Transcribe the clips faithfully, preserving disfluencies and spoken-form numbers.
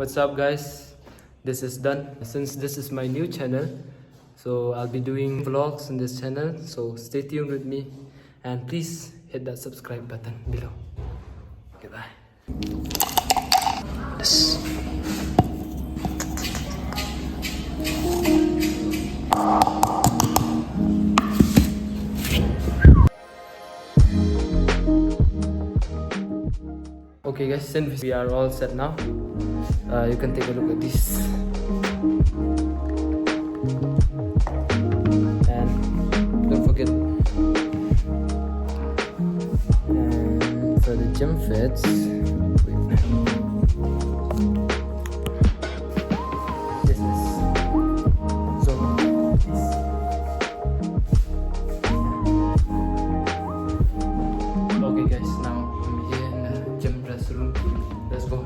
What's up, guys? This is Dan. Since this is my new channel, so I'll be doing vlogs in this channel. So stay tuned with me and please hit that subscribe button below. Goodbye. Yes. Okay guys, since we are all set now, uh, you can take a look at this. And don't forget, and for the gym fits, wait. This is so this. Okay guys, now I'm here in the gym dress room. Let's go.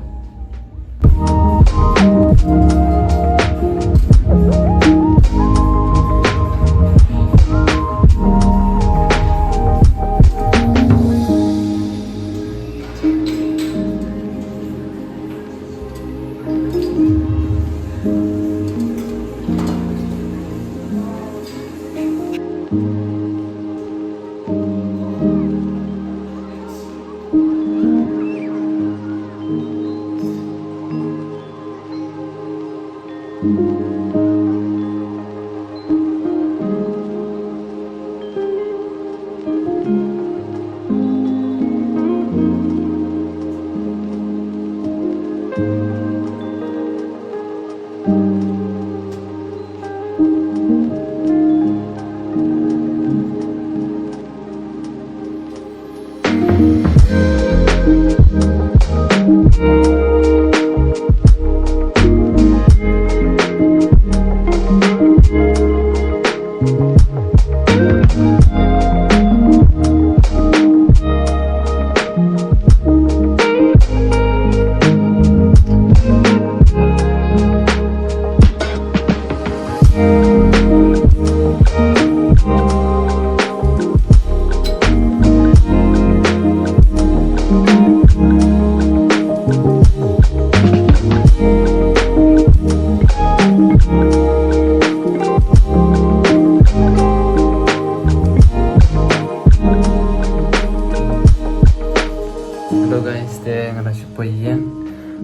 Hello guys, te nga dang shu poi ïing.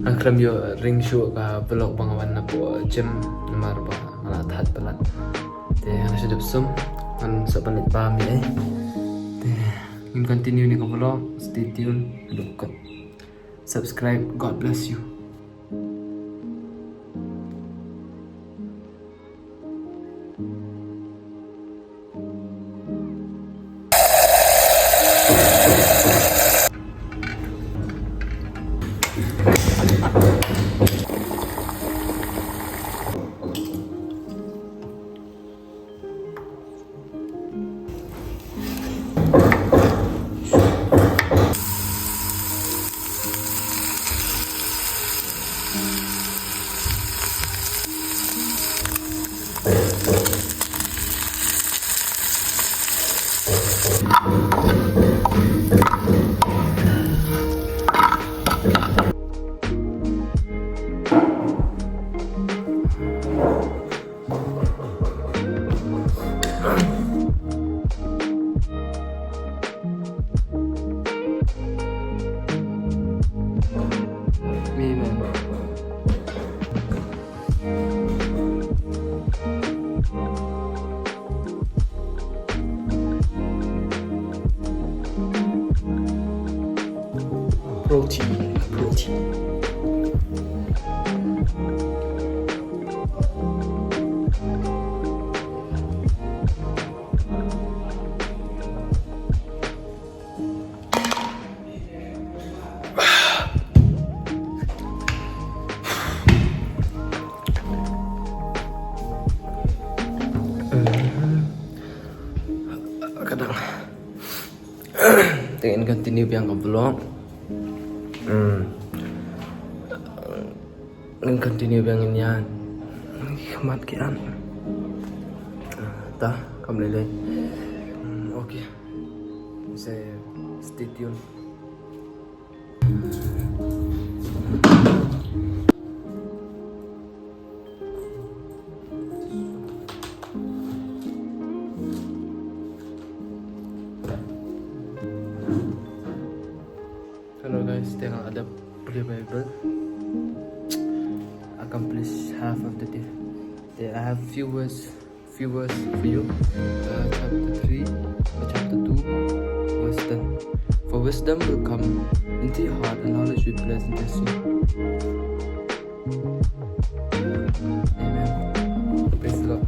Nga khlem ïoh ring shuh ka vlog ba nga wan na poh gym namar ba nga la thait palat. Te nga dang shu dep sum, ngan sa pynleit bam ïa ei. Te ngin continue ne ka vlog, stay tuned. Haduh kut, subscribe. God bless you. Protein, protein. Ka dang. Te ngin continue biang ka vlog. Hmm. Ngin continue biang ngin ïa khmat ki an. Ta, kam lei lei. Hmm, okay. Say, stay tuned. Accomplish half of the day. There, I have few words, few words for you. Uh, chapter three, uh, chapter two, wisdom. For wisdom will come into your heart, and knowledge will be pleasant to your soul. Amen. Praise the Lord.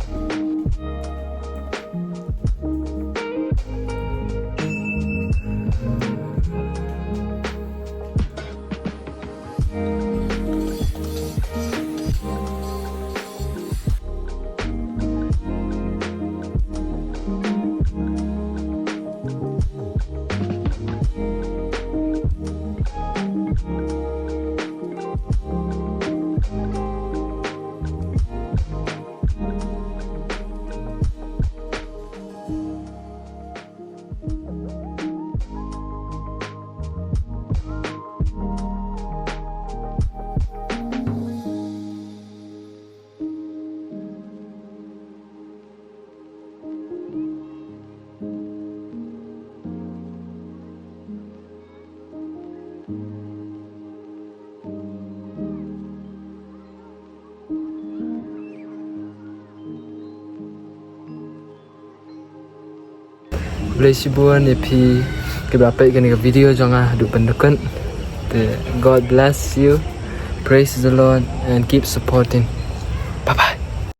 Khublei shibun ïa phi kiba peit kane ka video jong nga haduh ban da kut. Te God bless you. Praise the Lord and keep supporting.